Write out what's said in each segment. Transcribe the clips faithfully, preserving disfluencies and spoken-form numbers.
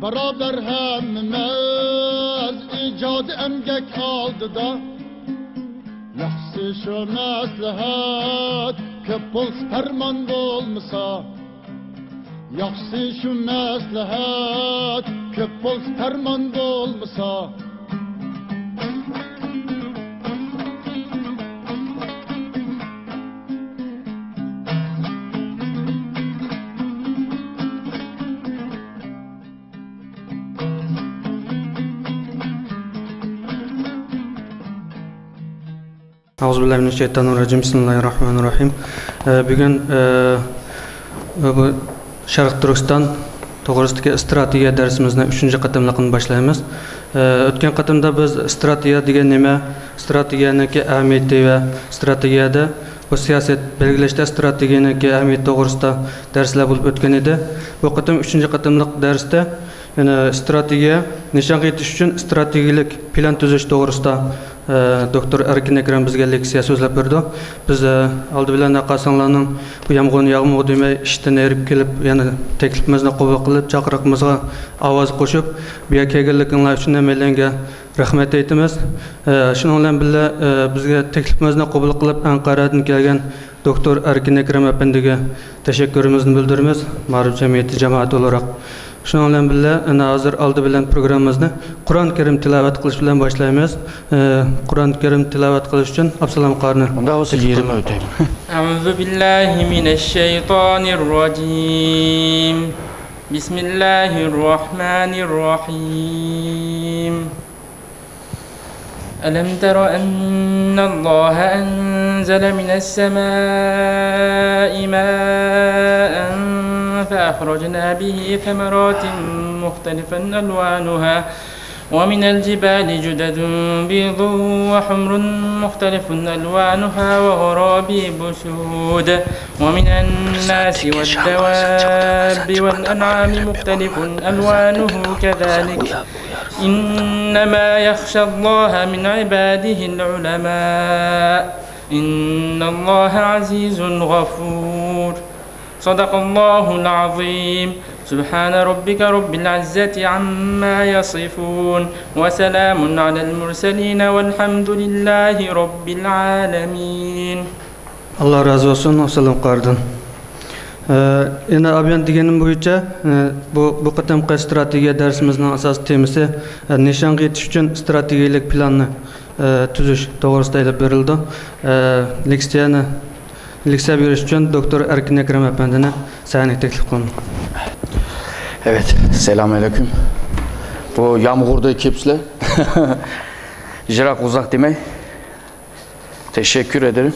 باراۋەر ھەممىمىز ئىجادىي ئەمگەك ئالدىدا. ياخشىسى شۇ مەسلىھەت، كۆپ بولسا پەرمان بولمىسا. ياخشىسى شۇ مەسلىھەت، كۆپ بولسا پەرمان بولمىسا. ئەئۇزۇبىللاھىمىنەششەيتانىررەجىم. بىسمىللاھىررەھمانىررەھىم. ئە، بۈگۈن، ئە، بۇ شەرقىي تۈركىستان توغرىسىدىكى ئىستراتېگىيە دەرسىمىزنىڭ ئۈچىنچى قېتىملىقىنى باشلايمىز. ئە، ئۆتكەن قېتىمدا بىز ئىستراتېگىيە دېگەن نېمە، ئىستراتېگىيەنىڭكى ئەھمىيىتى ۋە ئىستراتېگىيەدە بۇ سىياسەت بەلگىلەشتە ئىستراتېگىيەنىڭكى ئەھمىيىتى توغرىسىدا دەرسلەر بولۇپ ئۆتكەن ئىدى. بۇ قېتىم ئۈچىنچى قېتىملىق دەرستە يەنە ئىستراتېگىيە، نىشانغا يېتىش ئۈچۈن ئىستراتېگىيەلىك پىلان تۈزۈش توغرىسىدا، ئە، دوكتور ئەركىن ئەكرەم بىزگە لېكسىيە سۆزلەپ بېرىدۇ. بىز، ئە، ئالدى بىلەن ھەرقايسىڭلارنىڭ بۇ يامغۇرنى ياغمىغۇر دېمەي، ئىشتىن ھېرىپ كېلىپ، يەنە تەكلىپىمىزنى قوبۇل قىلىپ، چاقىرىقىمىزغا ئاۋاز قوشۇپ، بۇ يەرگە كەلگەنلىكىڭلار ئۈچۈن ھەممەيلەنگە رەھمەت ئېيتىمىز. ئە، شۇنىڭ بىلەن بىللە، ئە، بىزگە تەكلىپىمىزنى قوبۇل قىلىپ، ئەنقەرەدىن كەلگەن دوكتور ئەركىن ئەكرەم ئەپەندىگە تەشەككۈرىمىزنى بىلدۈرىمىز، مائارىپ جەمئىيىتى جامائىتى ئولاراق. شۇنىڭ بىلەن بىللە، ئەنە ھازىر ئالدى بىلەن پروگراممىمىزنى قۇرئان كەرىم تىلاۋەت قىلىش بىلەن باشلايمىز. ئە، قۇرئان كەرىم تىلاۋەت قىلىش ئۈچۈن ئابسالام قارىنى. ئۇنداق بولسا يىگىرمە ئۆتەيمەن. أعوذ بالله من الشيطان الرجيم. بسم الله الرحمن الرحيم. ألم تر أن الله أنزل من السماء ماء فأخرجنا به ثمرات مختلفا ألوانها ومن الجبال جدد بيض وحمر مختلف ألوانها وغرابيب سود ومن الناس والدواب والأنعام مختلف ألوانه كذلك إنما يخشى الله من عباده العلماء إن الله عزيز غفور. صدق الله العظيم. سبحان ربك رب العزة عما يصفون. وسلام على المرسلين والحمد لله رب العالمين. ئاللا رازى بولسۇن، ئابسالام قارىدىن. ئە، يەنە ئابيان دېگىنىم بويىچە، ئە، بۇ، بۇ قېتىمقى ئىستراتېگىيە دەرسىمىزنىڭ ئاساسىي تېمىسى، ئە، نىشانغا يېتىش ئۈچۈن ئىستراتېگىيەلىك پىلاننى، ئە، تۈزۈش توغرىسىدا ئېلىپ بېرىلىدۇ. ئە، لېكسىيەنى، لېكسىيە بېرىش ئۈچۈن دوكتور ئەركىن ئەكرەم ئەپەندىنى سەھنىگە تەكلىپ قىلىمەن. Evet, selamünaleyküm. بۇ يامغۇردا كېپسىلە. يىراق ئۇزاق دېمەي. تەشەككۈر ئەدىرىم.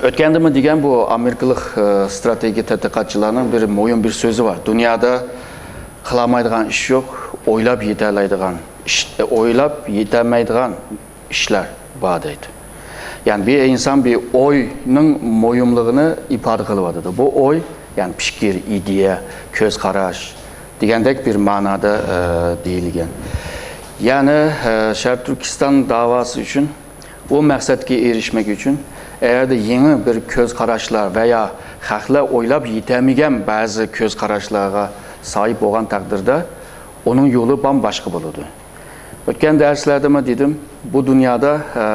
ئۆتكەندىمۇ دېگەن بۇ ئامېرىكىلىق، ئە، ئىستراتېگىيە تەتقىقاتچىلارنىڭ بىر مۇھىم بىر سۆزى بار. دۇنيادا قىلالمايدىغان ئىش يوق، ئويلاپ يېتەلەيدىغان ئىش، ئە، ئويلاپ يېتەلمەيدىغان ئىشلار بار دەيدۇ. يەنى بىر ئىنسان بىر ئوينىڭ مۇھىملىقىنى ئىپادە قىلىۋاتىدۇ. بۇ ئوي، يەنى پىكىر، ئىدىيە، كۆز قاراش، دېگەندەك بىر مانادا، ئە، دېيىلگەن. يەنى، ئە، شەرقىي تۈركىستان داۋاسى ئۈچۈن، ئۇ مەقسەتكە ئېرىشمەك ئۈچۈن، ئەگەردە يېڭى بىر كۆز قاراشلار ۋەيا خەقلەر ئويلاپ يېتەلمىگەن بەزى كۆز قاراشلارغا ساھىب بولغان تەقدىردە، ئۇنىڭ يولى بامباشقا بولىدۇ. ئۆتكەن دەرسلەردىمۇ دېدىم، بۇ دۇنيادا، ئە،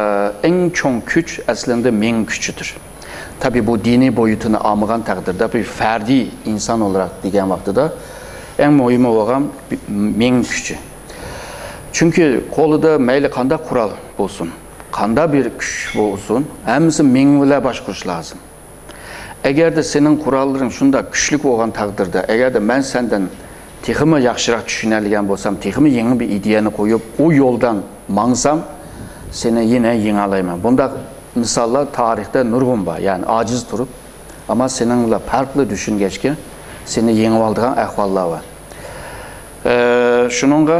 ئەڭ چوڭ كۈچ ئەسلىندە مېڭە كۈچىدۇر. تەبىئىي، بۇ دىنىي بويۇتىنى ئالمىغان تەقدىردە، بىر پەردىي ئىنسان ئولاراق دېگەن ۋاقتىدا، ئەڭ مۇھىمى بولغان مېڭە كۈچى. چۈنكى قولىدا مەيلى قانداق قورال بولسۇن، قانداق بىر كۈچ بولسۇن، ھەممىسى مېڭە بىلەن باشقۇرۇش لازىم. ئەگەردە سېنىڭ قوراللىرىڭ شۇنداق كۈچلۈك بولغان تەقدىردە، ئەگەردە مەن سەندىن تېخىمۇ ياخشىراق چۈشىنەلىگەن بولسام، تېخىمۇ يېڭى بىر ئىدىيەنى قويۇپ، ئۇ يولدان ماڭسام، سېنى يەنە يېڭەلەيمەن. بۇنداق مىساللار تارىختا نۇرغۇن بار. يەنى ئاجىز تۇرۇپ، ئەمما سېنىڭ بىلەن پەرقلىق چۈشەنچىگە سېنى يېڭىۋالىدىغان ئەھۋاللار بار. ئە، شۇنىڭغا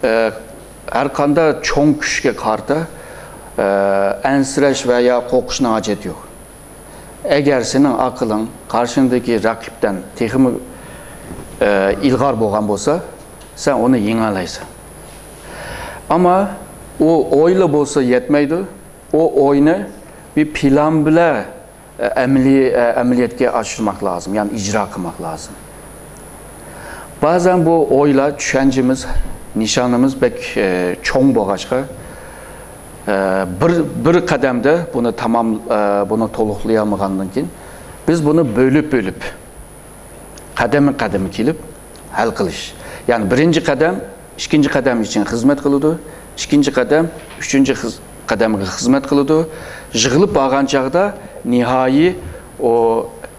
ئە، ھەر قانداق چوڭ كۈچكە قارىتا، ئە، ئەنسىرەش ۋە يا قورقۇشنىڭ ھاجىتى يوق. ئەگەر سېنىڭ ئەقلىڭ قارشىڭدىكى رەقىبتىن تېخىمۇ، ئە، ئىلغار بولغان بولسا، سەن ئۇنى يېڭەلەيسەن. ئەمما ئۇ ئويلا بولسا يەتمەيدۇ، ئۇ ئوينى بىر پىلان بىلەن ئەمەلىي، ئەمەلىيەتكە ئاشۇرماق لازىم، يەنى ئىجرا قىلماق لازىم. بەزەن بۇ ئويلار، چۈشەنچىمىز، نىشانىمىز بەك، ئە، چوڭ بولغاچقا، ئە، بىر، بىر قەدەمدە بۇنى تامام، ئە، بۇنى تولۇقلىيالمىغاندىن كېيىن، بىز بۇنى بۆلۈپ-بۆلۈپ، قەدەممۇ قەدەم كېلىپ ھەل قىلىش. يەنى بىرىنچى قەدەم ئىككىنچى قەدەم ئۈچۈن خىزمەت قىلىدۇ، ئىككىنچى قەدەم ئۈچىنچى خىز-، قەدەمگە خىزمەت قىلىدۇ. يىغىلىپ بارغان چاغدا نىھايىي ئۇ،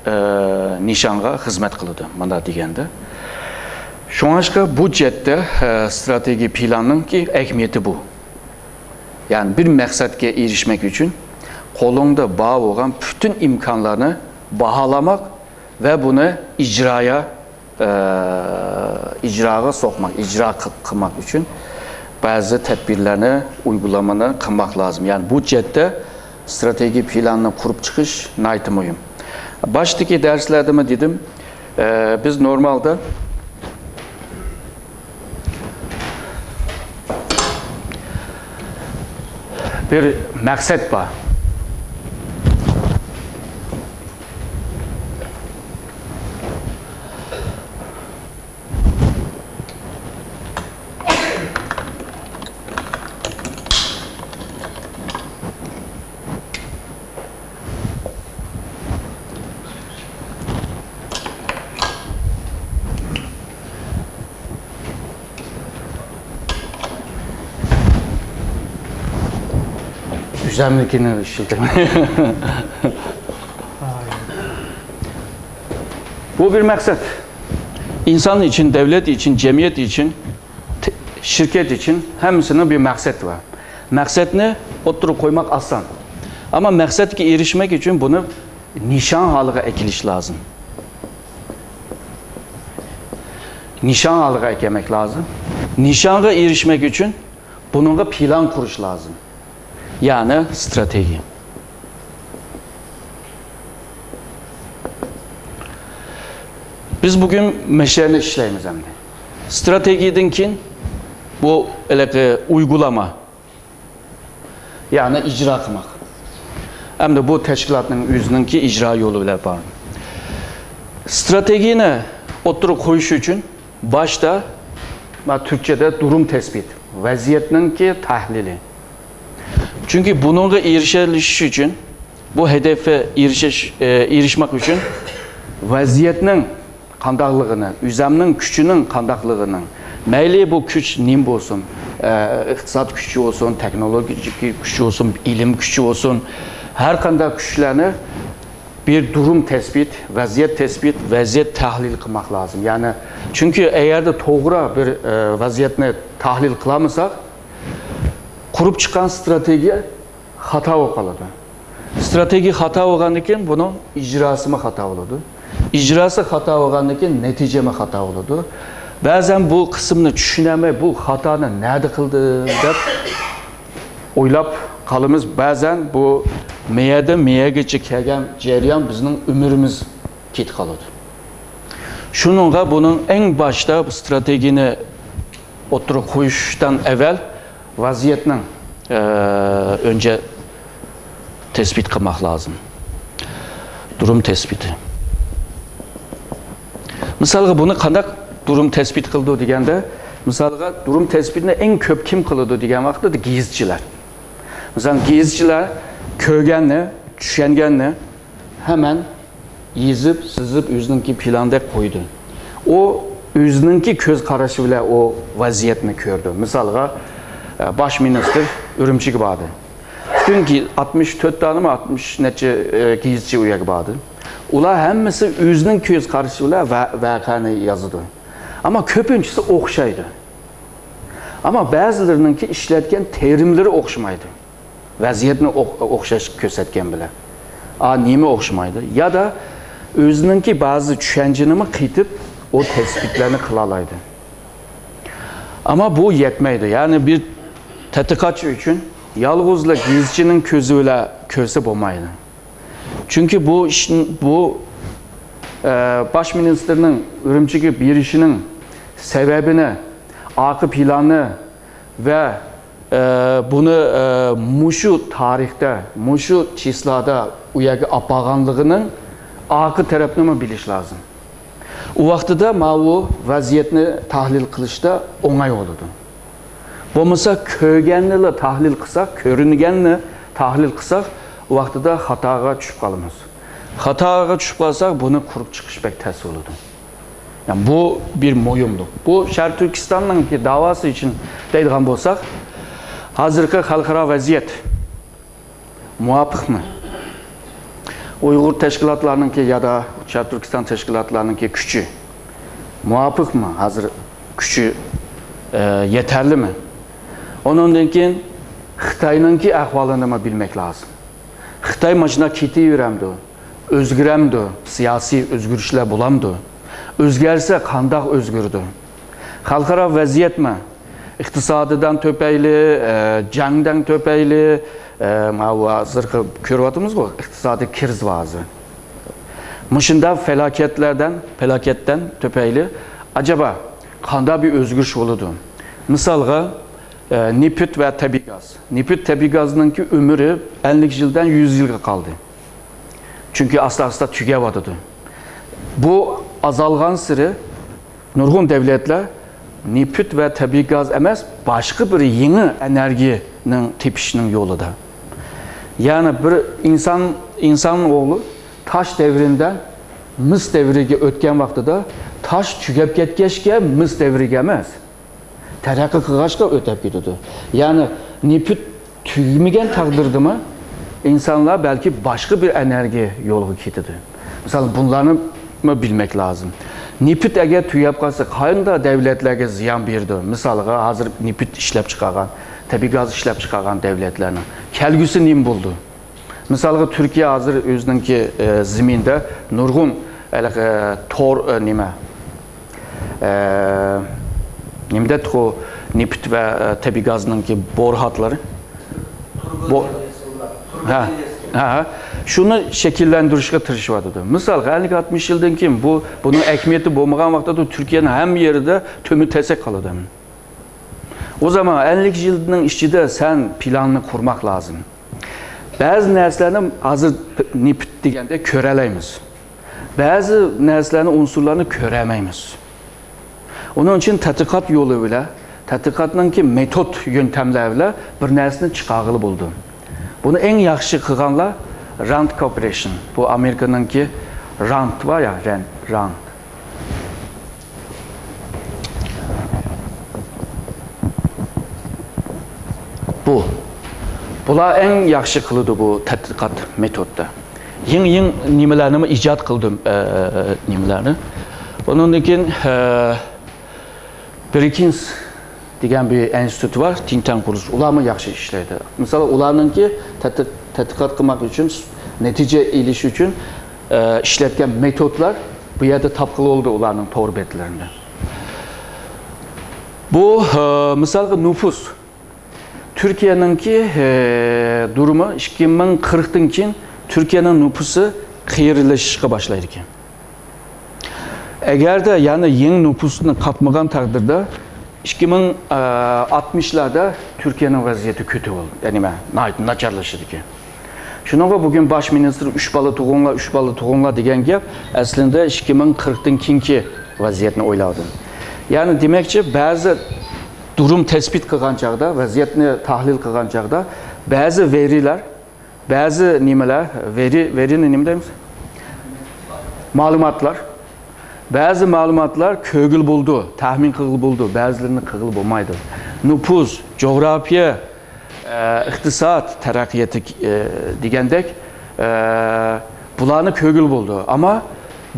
ئە، نىشانغا خىزمەت قىلىدۇ، مۇنداق دېگەندە. شۇڭلاشقا بۇ جەھەتتە، ئە، ئىستراتېگىيە پىلاننىڭكى ئەھمىيىتى بۇ. يەنى بىر مەقسەتكە ئېرىشمەك ئۈچۈن قولۇڭدا بار بولغان پۈتۈن ئىمكانلارنى باھالىماق ۋە بۇنى ئىجرايە، ئە، ئىجراغا سوقماق، ئىجرا قىل-، قىلماق ئۈچۈن بەزى تەدبىرلەرنى، ئۇيغۇلامىنى قىلماق لازىم. يەنى بۇ جەھەتتە ئىستراتېگىيە پىلانىنى قۇرۇپ چىقىش ناھايىتى مۇھىم. باشتىكى دەرسلەردىمۇ دېدىم، ئە، بىز نورمالدا بىر مەقسەت بار. ئۆزۈمنىڭكىنى ئىشلىتىمەن. بۇ بىر مەقسەت. ئىنسان ئۈچۈن، دۆلەت ئۈچۈن، جەمئىيەت ئۈچۈن، ت-، شىركەت ئۈچۈن ھەممىسىنىڭ بىر مەقسەت بار. مەقسەتنى ئوتتۇرىغا قويماق ئاسان. ئەمما مەقسەتكە ئېرىشمەك ئۈچۈن بۇنى نىشان ھالىغا ئەكېلىش لازىم. نىشان ھالىغا ئەكەلمەك لازىم. نىشانغا ئېرىشمەك ئۈچۈن بۇنىڭغا پىلان قۇرۇش لازىم. يەنى ئىستراتېگىيە. بىز بۈگۈن مەشەنى ئىشلەيمىز ئەمدى. ئىستراتېگىيەدىن كېيىن بۇ ھېلىقى ئۇيغۇلىما. يەنى ئىجرا قىلماق. ئەمدى بۇ تەشكىلاتنىڭ ئۆزىنىڭكى ئىجرا يولى بىلەن بار. ئىستراتېگىيەنى ئوتتۇرىغا قويۇش ئۈچۈن باشتا، مانا، تۈركچىدە دۇرۇم تەسبىت، ۋەزىيەتنىڭكى تەھلىلى. چۈنكى بۇنىڭغا ئېرىشەلىشىش ئۈچۈن، بۇ ھەدەپكە ئېرىشىش، ئېرىشمەك ئۈچۈن ۋەزىيەتنىڭ قانداقلىقىنى، ئۆزەمنىڭ كۈچىنىڭ قانداقلىقىنىڭ، مەيلى بۇ كۈچ نېمە بولسۇن، ئە، ئىقتىساد كۈچى بولسۇن، تېخنولوگىيە كۈچى بولسۇن، ئىلىم كۈچى بولسۇن، ھەر قانداق كۈچلەرنى بىر دۇرۇم تەسبىت، ۋەزىيەت تەسبىت، ۋەزىيەت تەھلىل قىلماق لازىم. يەنى، چۈنكى ئەگەردە توغرا بىر، ئە، ۋەزىيەتنى تەھلىل قىلالمىساق، قۇرۇپ چىققان ئىستراتېگىيە خاتا بولۇپ قالىدۇ. ئىستراتېگىيە خاتا بولغاندىن كېيىن بۇنىڭ ئىجراسىمۇ خاتا بولىدۇ. ئىجراسى خاتا بولغاندىن كېيىن نەتىجىمۇ خاتا بولىدۇ. بەزەن بۇ قىسىمنى چۈشىنەلمەي، بۇ خاتانى نەدە قىلدىم دەپ ئويلاپ قالىمىز. بەزەن بۇ مېيەدىن مېيەگىچە كەلگەن جەريان بىزنىڭ ئۆمرىمىز كېتىپ قالىدۇ. شۇنىڭغا بۇنىڭ ئەڭ باشتا بۇ ئىستراتېگىيەنى ئوتتۇرىغا قويۇشتىن ئەۋۋەل ۋەزىيەتنىڭ، ئە، ئۆنچە تەسبىت قىلماق لازىم. دۇرۇم تەسبىتى. مىسالغا، بۇنى قانداق دۇرۇم تەسبىت قىلىدۇ دېگەندە، مىسالغا، دۇرۇم تەسبىتىنى ئەڭ كۆپ كىم قىلىدۇ دېگەن ۋاقىتتا، گېزىتچىلەر. مىسالەن، گېزىتچىلەر كۆرگەننى، چۈشەنگەننى ھەمەن يېزىپ، سىزىپ، ئۆزىنىڭكى پىلاندەك قويىدۇ. ئۇ ئۆزىنىڭكى كۆز قارىشى بىلەن ئۇ ۋەزىيەتنى كۆرىدۇ. مىسالغا، ئە، باش مىنىستىر ئۈرۈمچىگە باردى. پۈتۈن گې-، ئاتمىش تۆت دانىمۇ، ئاتمىش نەچچە، ئە، گېزىتچى ئۇ يەرگە باردى. ئۇلار ھەممىسى ئۆزىنىڭ كۆز قارىشى بىلەن ۋە-، ۋەقەنى يازىدۇ. ئەمما كۆپىنچىسى ئوخشايدۇ. ئەمما بەزىلىرىنىڭكى ئىشلەتكەن تېرىملىرى ئوخشىمايدۇ. ۋەزىيەتنى ئوخ-، ئوخشاش كۆرسەتكەن بىلەن. ئا، نېمە ئوخشىمايدۇ؟ يا دا ئۆزىنىڭكى بەزى چۈشەنچىنىمۇ قېتىپ، ئۇ تەسبىتلەرنى قىلالايدۇ. ئەمما بۇ يەتمەيدۇ. يەنى بىر تەتقىقاتچى ئۈچۈن يالغۇزلا گېزىتچىنىڭ كۆزى بىلەن كۆرسە بولمايدۇ. چۈنكى بۇ ئىش، بۇ، ئە، باش مىنىستىرنىڭ ئۈرۈمچىگە بېرىشىنىڭ سەۋەبىنى، ئارقا پىلانى ۋە، ئە، بۇنى، ئە، مۇشۇ تارىختا، مۇشۇ چىسلادا ئۇ يەرگە ئاپارغانلىقىنىڭ ئارقا تەرەپنىمۇ بىلىش لازىم. ئۇ ۋاقتىدا ماۋۇ ۋەزىيەتنى تەھلىل قىلىشتا ئوڭاي بولىدۇ. بولمىسا كۆرگەننىلا تەھلىل قىلساق، كۆرۈنگەننى تەھلىل قىلساق، ئۇ ۋاقتىدا خاتاغا چۈشۈپ قالىمىز. خاتاغا چۈشۈپ قالساق، بۇنى قۇرۇپ چىقىش بەك تەس بولىدۇ. يەنى بۇ بىر مۇھىملىق. بۇ شەرقىي تۈركىستاننىڭكى داۋاسى ئۈچۈن دەيدىغان بولساق، ھازىرقى خەلقئارا ۋەزىيەت مۇۋاپىقمۇ؟ ئۇيغۇر تەشكىلاتلارنىڭكى يادا شەرقىي تۈركىستان تەشكىلاتلارنىڭكى كۈچى مۇۋاپىقمۇ؟ ھازىر كۈچى، ئە، يېتەرلىمۇ؟ ئۇنىڭدىن كېيىن خىتاينىڭكى ئەھۋالىنىمۇ بىلمەك لازىم. خىتاي ماشۇنداق كېتىۋېرەمدۇ؟ ئۆزگىرەمدۇ؟ سىياسىي ئۆزگىرىشلەر بولامدۇ؟ ئۆزگەرسە قانداق ئۆزگىرىدۇ؟ خەلقئارا ۋەزىيەتمۇ؟ ئىقتىسادىدىن تۆپەيلى، ئە، جەڭدىن تۆپەيلى، ئە، ماۋۇ ھازىرقى كۆرۈۋاتىمىزغۇ، ئىقتىسادىي كىرىز بار ھازىر. مۇشۇنداق پالاكەتلەردىن، پالاكەتتىن تۆپەيلى ئاجابا قانداق بىر ئۆزگىرىش بولىدۇ؟ مىسالغا، ئە، نېفىت ۋە تەبىئىي گاز. نېفىت، تەبىئىي گازنىڭكى ئۆمرى ئەللىك يىلدىن يۈز يىلغا قالدى. چۈنكى ئاستا-ئاستا تۈگەۋاتىدۇ. بۇ ئازالغانسېرى نۇرغۇن دەۋلەتلەر نېفىت ۋە تەبىئىي گاز ئەمەس، باشقا بىر يېڭى ئېنېرگىيەنىڭ تېپىشنىڭ يولىدا. يەنى بىر ئىنسان، ئىنسان ئوغلى تاش دەۋرىدىن مىس دەۋرىگە ئۆتكەن ۋاقتىدا تاش تۈگەپ كەتكەچكە مىس دەۋرىگە ئەمەس، تەرەققىي قىلغاچقا ئۆتەپ كېتىدۇ. يەنى نېفىت تۈگىمىگەن تەقدىردىمۇ ئىنسانلار بەلكى باشقا بىر ئېنېرگىيە يولىغا كېتىدۇ. مىسال، بۇلارنىمۇ بىلمەك لازىم. نېفىت ئەگەر تۈگەپ قالسا، قانداق دەۋلەتلەرگە زىيان بېرىدۇ؟ مىسالغا، ھازىر نېفىت ئىشلەپ چىقارغان، تەبىئىي گاز ئىشلەپ چىقارغان دەۋلەتلەرنىڭ كەلگۈسى نېمە بولىدۇ؟ مىسالغا، تۈركىيە ھازىر ئۆزىنىڭكى، ئە، زېمىنىدە نۇرغۇن ھېلىقى تور، ئە، نېمە، ئە، نېمە دەتتۇق ئۇ نېفىت ۋە، ئە، تەبىئىي گازنىڭكى بور ھاتلىرى؟ بو-، ھە، ھە، ھە. شۇنى شەكىللەندۈرۈشكە تىرىشىۋاتىدۇ. مىسالغا، ئەللىك، ئاتمىش يىلدىن كېيىن بۇ، بۇنىڭ ئەھمىيىتى بولمىغان ۋاقىتتا تۈركىيەنىڭ ھەممە يېرىدە تۆمۈر تەسەك قالىدۇ. ئۇ زامان ئەللىك يىلنىڭ ئىچىدە سەن پىلاننى قۇرماق لازىم. بەزى نەرسىلەرنى ھازىر نېفىت دېگەندە كۆرەلەيمىز. بەزى نەرسىلەرنى، ئۇنسۇرلارنى كۆرەلمەيمىز. ئۇنىڭ ئۈچۈن تەتقىقات يولى بىلەن، تەتقىقاتنىڭكى مېتود يۆنتەملەر بىلەن بىر نەرسىنى چىقارغىلى بولىدۇ. بۇنى ئەڭ ياخشى قىلغانلار راند كورپورېيشن. بۇ ئامېرىكىنىڭكى راند بار يا، راند، راند. بۇ. بۇلار ئەڭ ياخشى قىلىدۇ بۇ تەتقىقات مېتودتا. يېڭى، يېڭى نېمىلەرنىمۇ ئىجاد قىلدىم، ئە، نېمىلەرنى. ئۇنىڭدىن كېيىن، ئە، برىكىنس دېگەن بىر ئىنستىتۇت بار، تىنك تانك قۇرۇلۇشى. ئۇلارمۇ ياخشى ئىشلەيدۇ. مىسال، ئۇلارنىڭكى تەتقىق-، تەتقىقات قىلماق ئۈچۈن، نەتىجە ئېلىش ئۈچۈن، ئە، ئىشلەتكەن مېتودلار بۇ يەردە تاپقىلى بولىدۇ ئۇلارنىڭ تور بەتلىرىندە. بۇ، ئە، مىسالغا نوپۇس. تۈركىيەنىڭكى، ئە، دۇرۇمى ئىككى مىڭ قىرىقتىن كېيىن تۈركىيەنىڭ نوپۇسى قېرىلىشىشقا باشلايدىكەن. ئەگەردە يەنە يېڭى نوپۇسنى قاپمىغان تەقدىردە، ئىككى مىڭ ئاتمىشلاردا تۈركىيەنىڭ ۋەزىيىتى كۆتۈرۈل-، يەنى نېمە، ناھايىتى ناچارلىشىدىكەن. شۇنىڭغا بۈگۈن باش مىنىستىر «ئۈچ بالا تۇغۇڭلار، ئۈچ بالا تۇغۇڭلار» دېگەن گەپ ئەسلىندە ئىككى مىڭ قىرىقتىن كېيىنكى ۋەزىيەتنى ئويلاۋاتىدۇ. يەنى دېمەكچى، بەزى دۇرۇم تەسپىت قىلغان چاغدا، ۋەزىيەتنى تەھلىل قىلغان چاغدا بەزى ۋېرىلەر، بەزى نېمىلەر، ۋېرى، ۋېرىنى نېمە دەيمىز؟ مەلۇماتلار. بەزى مەلۇماتلار كۆرگىلى بولىدۇ، تەخمىن قىلغىلى بولىدۇ، بەزىلىرىنى قىلغىلى بولمايدۇ. نوپۇس، جۇغراپىيە، ئە، ئىقتىساد تەرەققىياتى، ئە، دېگەندەك، ئە، بۇلارنى كۆرگىلى بولىدۇ. ئەمما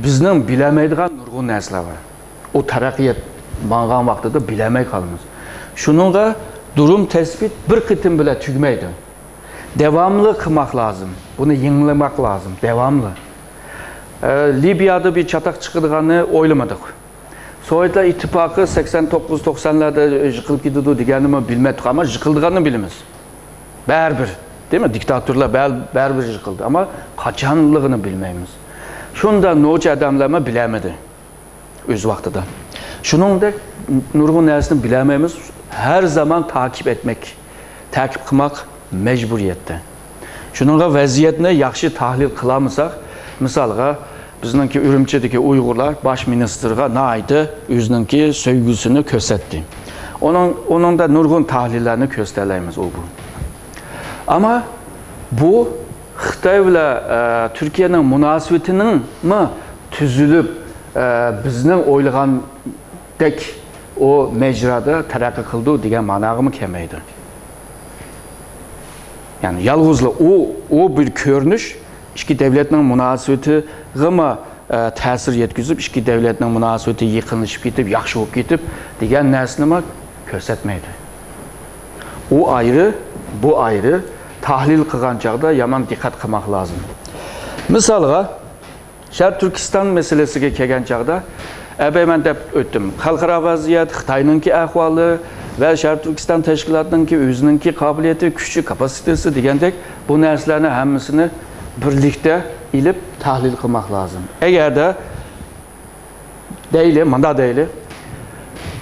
بىزنىڭ بىلەلمەيدىغان نۇرغۇن نەرسىلەر بار. ئۇ تەرەققىيات ماڭغان ۋاقتىدا بىلەلمەي قالىمىز. شۇنىڭغا دۇرۇم تەسپىت بىر قېتىم بىلەن تۈگىمەيدۇ. داۋاملىق قىلماق لازىم. بۇنى يېڭىلىماق لازىم. داۋاملىق. ئە، لىبىيادا بىر چاتاق چىقىدىغاننى ئويلىمىدۇق. سوۋېتلار ئىتتىپاقى سەكسەن توققۇز توقسانلاردا يىقىلىپ كېتىدۇ دېگەننىمۇ بىلمەتتۇق، ئەمما يىقىلىدىغاننى بىلىمىز. بەرىبىر، دېمە، دىكتاتورلار بەر-، بەرىبىر يىقىلدى، ئەمما قاچانلىقىنى بىلمەيمىز. شۇنداق نوچى ئادەملەرمۇ بىلەلمىدى ئۆز ۋاقتىدا. شۇنىڭدەك نۇرغۇن نەرسىنى بىلەلمەيمىز، ھەر زامان تاقىپ ئەتمەك، تاقىپ قىلماق مەجبۇرىيەتتە. شۇنىڭغا ۋەزىيەتنى ياخشى تەھلىل قىلالمىساق، مىسالغا، بىزنىڭكى ئۈرۈمچىدىكى ئۇيغۇرلار باش مىنىستىرغا ناھايىتى ئۆزىنىڭكى سۆيگۈسىنى كۆرسەتتى. ئۇنىڭ، ئۇنىڭدا نۇرغۇن تەھلىللەرنى كۆرسىتەلەيمىز ئۇ بۇ. ئەمما بۇ خىتاي بىلەن، ئە، تۈركىيەنىڭ مۇناسىۋىتىنىڭمۇ تۈزۈلۈپ، ئە، بىزنىڭ ئويلىغاندەك ئۇ مەجرادا تەرەققىي قىلىدۇ دېگەن ماناغىمۇ كەلمەيدۇ. يەنى يالغۇزلا ئۇ، ئۇ بىر كۆرۈنۈش ئىككى دۆلەتنىڭ مۇناسىۋىتىگىمۇ، ئە، تەسىر يەتكۈزۈپ، ئىككى دۆلەتنىڭ مۇناسىۋىتى يېقىنلىشىپ كېتىپ، ياخشى بولۇپ كېتىپ دېگەن نەرسىنىمۇ كۆرسەتمەيدۇ. ئۇ ئايرى، بۇ ئايرى. تەھلىل قىلغان چاغدا يامان دىققەت قىلماق لازىم. مىسالغا، شەرقىي تۈركىستان مەسىلىسىگە كەلگەن چاغدا، ئەبەي مەن دەپ ئۆتتۈم. خەلقئارا ۋەزىيەت، خىتاينىڭكى ئەھۋالى ۋە شەرقىي تۈركىستان تەشكىلاتىنىڭكى ئۆزىنىڭكى قابىلىيىتى، كۈچى، كاپاسىتېسى دېگەندەك بۇ نەرسىلەرنى ھەممىسىنى بىرلىكتە ئېلىپ تەھلىل قىلماق لازىم. ئەگەردە دەيلى، مۇنداق دەيلى،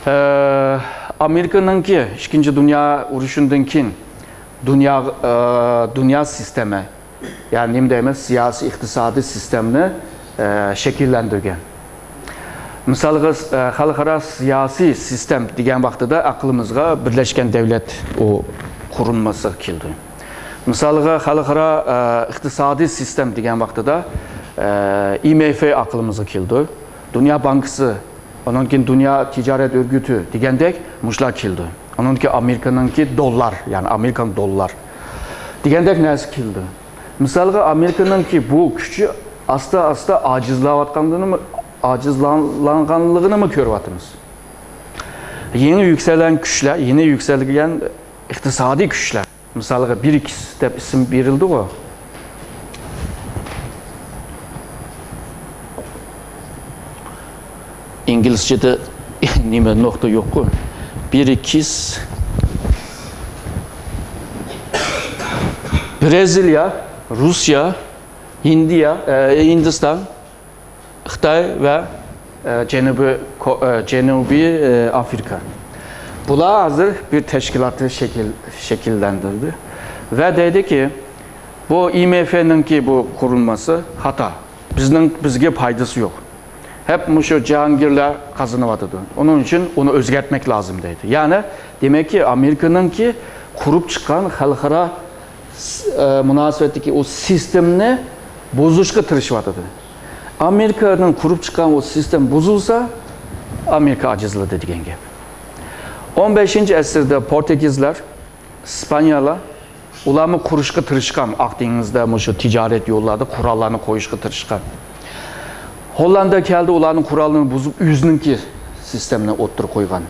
ئە، ئامېرىكىنىڭكى ئىككىنچى دۇنيا ئۇرۇشىدىن كېيىن دۇنيا، ئە، دۇنيا سىستېما، يەنى نېمە دەيمىز، سىياسىي ئىقتىسادىي سىستېمىنى، ئە، شەكىللەندۈرگەن. مىسالغا، ئە، خەلقئارا سىياسىي سىستېم دېگەن ۋاقتىدا ئەقلىمىزغا بىرلەشكەن دەۋلەت ئۇ قۇرۇلمىسى كېلىدۇ. مىسالغا، خەلقئارا، ئە، ئىقتىسادىي سىستېم دېگەن ۋاقتىدا، ئە، ئاي ئېم ئېف ئاقلىمىزغا كېلىدۇ. دۇنيا بانكىسى، ئۇنىڭدىن كېيىن دۇنيا تىجارەت ئۆرگىتى دېگەندەك مۇشۇلار كېلىدۇ. ئۇنىڭدىن كېيىن ئامېرىكىنىڭكى دوللار، يەنى ئامېرىكان دوللار دېگەندەك نەرسە كېلىدۇ. مىسالغا، ئامېرىكىنىڭكى بۇ كۈچى ئاستا-ئاستا ئاجىزلاۋاتقانلىقىنىمۇ، ئاجىزلانغانلىقىنىمۇ كۆرۈۋاتىمىز. يېڭى يۈكسەلگەن كۈچلەر، يېڭى يۈكسەلگەن ئىقتىسادىي كۈچلەر. مىسالغا، برىكس دەپ ئىسىم بېرىلدىغۇ. ئىنگلىزچىدە نېمە، نۇقتا يوققۇ. برىكس. برازىلىيە، روسىيە، ھىندىيە، ئە، ھىندىستان، خىتاي ۋە، ئە، جەنۇبىي كو-، ئە، جەنۇبىي، ئە، ئافرىقا. بۇلار ھازىر بىر تەشكىلاتنى شەكىل-، شەكىللەندۈردى ۋە دەيدىكى، بۇ ئاي ئېم ئېف نىڭكى بۇ قۇرۇلمىسى خاتا. بىزنىڭ، بىزگە پايدىسى يوق. ھەپ مۇشۇ جاھانگىرلار قازىنىۋاتىدۇ. ئۇنىڭ ئۈچۈن ئۇنى ئۆزگەرتمەك لازىم دەيدۇ. يەنى، دېمەككى، ئامېرىكىنىڭكى قۇرۇپ چىققان خەلقئارا س-، ئە، مۇناسىۋەتتىكى ئۇ سىستېمىنى بۇزۇشقا تىرىشىۋاتىدۇ. ئامېرىكانىڭ قۇرۇپ چىققان ئۇ سىستېما بۇزۇلسا، ئامېرىكا ئاجىزلىدى دېگەن گەپ. ئون بەشىنچى ئەسىردە پورتۇگىزلار، ئىسپانىيالار، ئۇلارمۇ قۇرۇشقا تىرىشقان، ئاق دېڭىزدا مۇشۇ تىجارەت يوللاردا قوراللارنى قويۇشقا تىرىشقان. ھوللاندىيە كەلدى، ئۇلارنىڭ قورالىنى بۇزۇپ، ئۆزىنىڭكى سىستېمىنى ئوتتۇرىغا قويغان.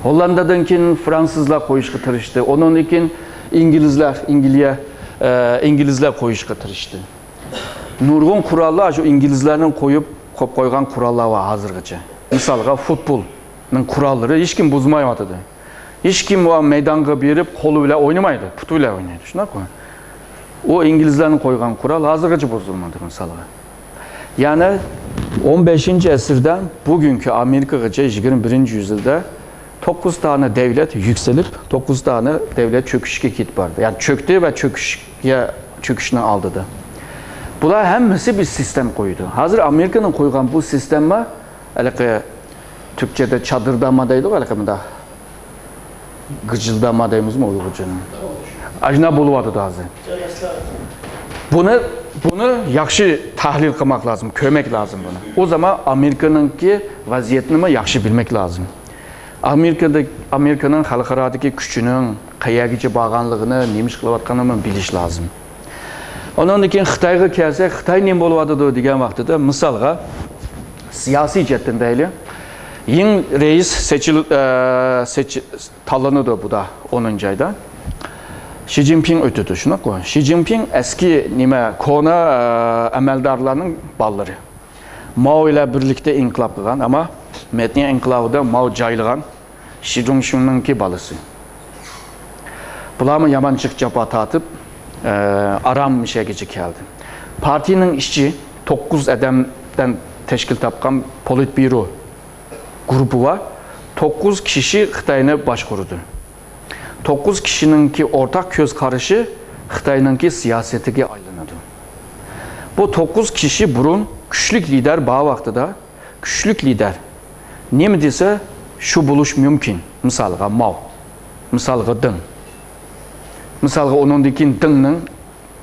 ھوللاندىيەدىن كېيىن فرانسۇزلار قويۇشقا تىرىشتى. ئۇنىڭدىن كېيىن ئىنگلىزلار، ئىنگلىيە، ئە، ئىنگلىزلار قويۇشقا تىرىشتى. نۇرغۇن قوراللار شۇ ئىنگلىزلارنىڭ قويۇپ، قويۇپ قويغان قوراللار بار ھازىرغىچە. مىسالغا، فۇتبولنىڭ قوراللىرى ھېچكىم بۇزمايۋاتىدۇ. ھېچكىم ئۇ مەيدانغا بېرىپ، قولى بىلەن ئوينىمايدۇ، پۇتى بىلەن ئوينايدۇ، شۇنداققۇ؟ ئۇ ئىنگلىزلارنىڭ قويغان قورال ھازىرغىچە بۇزۇلمىدى، مىسالغا. يەنى ئون بەشىنچى ئەسىردىن بۈگۈنكى ئامېرىكىغىچە يىگىرمە بىرىنچى يۈزيىلدا توققۇز دانە دەۋلەت يۈكسىلىپ، توققۇز دانە دەۋلەت چۆكۈشكە كېتىپ باردى. يەنى چۆكتى ۋە چۆكۈشكە، چۆكۈشنىڭ ئالدىدا. بۇلار ھەممىسى بىر سىستېما قويدى. ھازىر ئامېرىكىنىڭ قويغان بۇ سىستېما، ھېلىقى تۈركچىدە چادىردانما دەيدىغۇ، ھېلىقى مۇنداق گىجىلدانما دەيمىزمۇ ئۇيغۇرچىنى؟ ئاشۇنداق بولۇۋاتىدۇ ھازىر. بۇنى، بۇنى ياخشى تەھلىل قىلماق لازىم، كۆرمەك لازىم بۇنى. ئۇ زامان ئامېرىكىنىڭكى ۋەزىيىتىنىمۇ ياخشى بىلمەك لازىم. ئامېرىكىدا، ئامېرىكىنىڭ خەلقئارادىكى كۈچىنىڭ قەيەرگىچە بارغانلىقىنى، نېمە ئىش قىلىۋاتقىنىنىمۇ بىلىش لازىم. ئۇنىڭدىن كېيىن خىتايغا كەلسەك، خىتاي نېمە بولۇۋاتىدۇ دېگەن ۋاقتىدا، مىسالغا، سىياسىي جەھەتتىن دەيلى، يېڭى رەئىس سېچىل-، ئە، سېچ-، تاللىنىدۇ بۇدا، ئونىنچى ئايدا. شى جىنپىڭ ئۆتىدۇ، شۇنداققۇ؟ شى جىنپىڭ ئەسكى نېمە، كونا، ئە، ئەمەلدارلارنىڭ بالىلىرى. ماۋ بىلەن بىرلىكتە ئىنقىلاب قىلغان، ئەمما مەدەنىيەت ئىنقىلابىدا ماۋ جايلىغان شى جۇڭشىڭنىڭكى بالىسى. بۇلارمۇ يامان جىق جاپا تارتىپ، ئە، ئارام مۇشەگىچە كەلدى. پارتىيىنىڭ ئىچى توققۇز ئادەمدىن تەشكىل تاپقان پولىتبيۇرو گۇرۇپپا بار. توققۇز كىشى خىتاينى باشقۇرىدۇ. توققۇز كىشىنىڭكى ئورتاق كۆز قارىشى خىتاينىڭكى سىياسىتىگە ئايلىنىدۇ. بۇ توققۇز كىشى بۇرۇن كۈچلۈك لىدەر بار ۋاقتىدا، كۈچلۈك لىدەر نېمە دېسە، شۇ بولۇش مۇمكىن. مىسالغا، ماۋ. مىسالغا، دېڭ. مىسالغا، ئۇنىڭدىن كېيىن دېڭنىڭ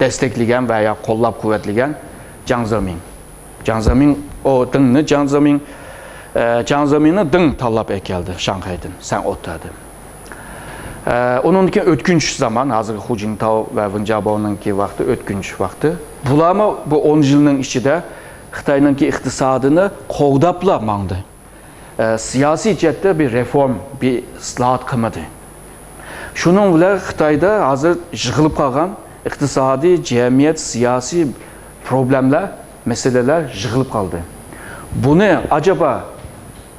دەستەكلىگەن ۋە يا قوللاپ-قۇۋۋەتلىگەن جاڭ زېمىڭ. جاڭ زېمىڭ، ئۇ دېڭنى، جاڭ زېمىڭ، ئە، جاڭ زېمىڭنى دېڭ تاللاپ ئەكەلدى شاڭخەيدىن، سەن ئولتۇر دەپ. ئە، ئۇنىڭدىن كېيىن ئۆتكۈنچ زامان، ھازىرقى خۇجىنتاۋ ۋە ۋېن جياباۋنىڭكى ۋاقتى ئۆتكۈنچ ۋاقتى. بۇلارمۇ بۇ ئون يىلنىڭ ئىچىدە خىتاينىڭكى ئىقتىسادىنى قوغداپلا ماڭدى. ئە، سىياسىي جەھەتتە بىر رېفورم، بىر ئىسلاھات قىلمىدى. شۇنىڭ بىلەن خىتايدا ھازىر يىغىلىپ قالغان ئىقتىسادىي، جەمئىيەت، سىياسىي پروبلېمىلەر، مەسىلىلەر يىغىلىپ قالدى. بۇنى ئاجابا